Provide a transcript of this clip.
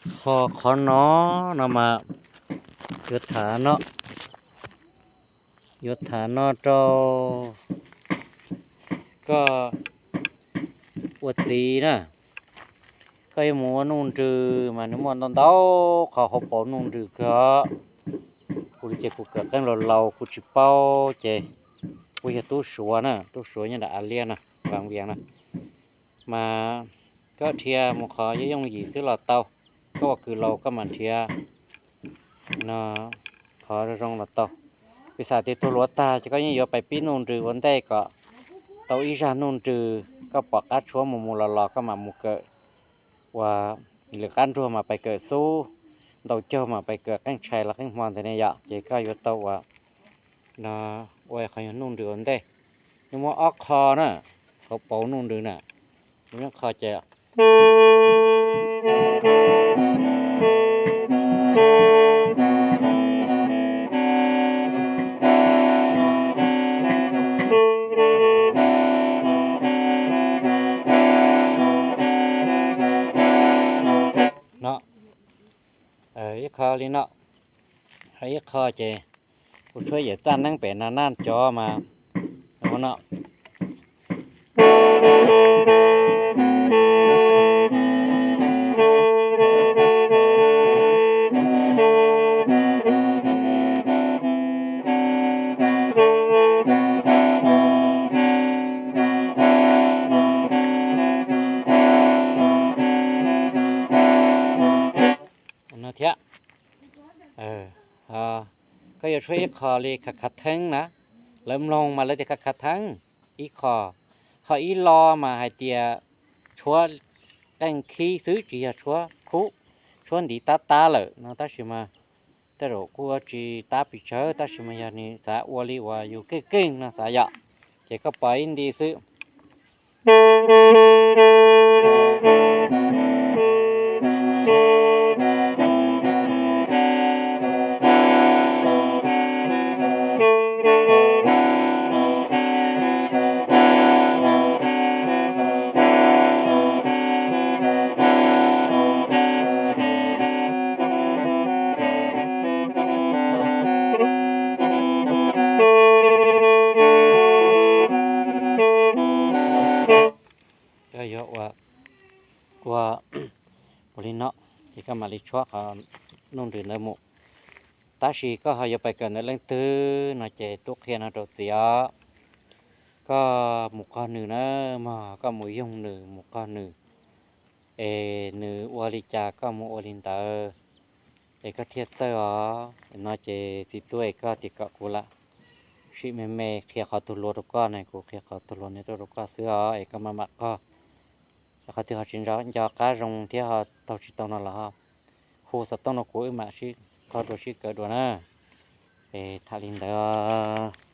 Ho qhov no, no mas yuav tham no, yuav tham no rau koj ua txiv na. Koj yuav mus ua nuj nrws mas nws muaj ntau ntau qhov hauv paus nuj nrws kawg. Kuv li ces kuv kawm qeej laus laus kuv tsis paub ces kuv yog tub Suav na, tub Suav nyob nram A Liab no, Vam Viam no. Mas koj dhia mus qhov yooj yooj yim xwb los tau, koj ua kws laus koj mam nrhiav no qhov zoo los tau. Piv xam tias tus hluav tag ces koj yeej yuav pais pib nuj nrws ua ntej kom tau ib zaj nuj nrws, koj pom qab tshuab mus mus los los koj mam mus kawm. Ua lwm qab nruag mas pais kawm xub, ntau caug mas pais kawm qeej tshais los qeej hmo ntawd ne yom. Ces koj yuav tau ua no, ua qhov yog nuj nrws ua ntej. Nws muaj ob qho na, hauv paus nuj nrws na, nws muaj qho ces no, ib qho li no, ib qho ces kuv tshuab yam txaj neeb pem na naj cov mas no. No thiab. Koj yuav tshuab ib qho li khav khav theeb na, lawv mloog mas lawv tias khav khav theeb ib qho, ho ib lo mas hais tias tshuab qeej khib xwb tsis yog tshuab khub, tshuab ntiv tab tab lawm no tab sis mas tej zaum kuj tsis tab pes tsawg tab sis mas yog nws xav ua li uas yus keej keej no xav yom, ces koj pom ib nti xwb. Koj yuav ua, ua, ua li no, ces koj mam li tshuab qhov nuj nrws ntawd mus. Tab sis koj ho yuav pais kawm ntawm leej twg no ces tub qhia no rau txiv os. Koj mus qog nws na, mog koj mus yoog nws mus qog nws, es nws ua li cas koj mus ua li ntawd, es koj thiaj txawj os. No ces txiv tub es koj tias kom kuv lam sim me me qhia qhov tug hluas rau koj ne, kuv qhia qhov tug hluas no tuaj rau koj xwb os, es koj maj mam qog. Qhov twg ho tsis nco qab zoo thiab ho taug tsis tau no los ho hu xov tooj rau kuv wb mam sib qog dua sib kawm dua na. Es tham li ntawd os.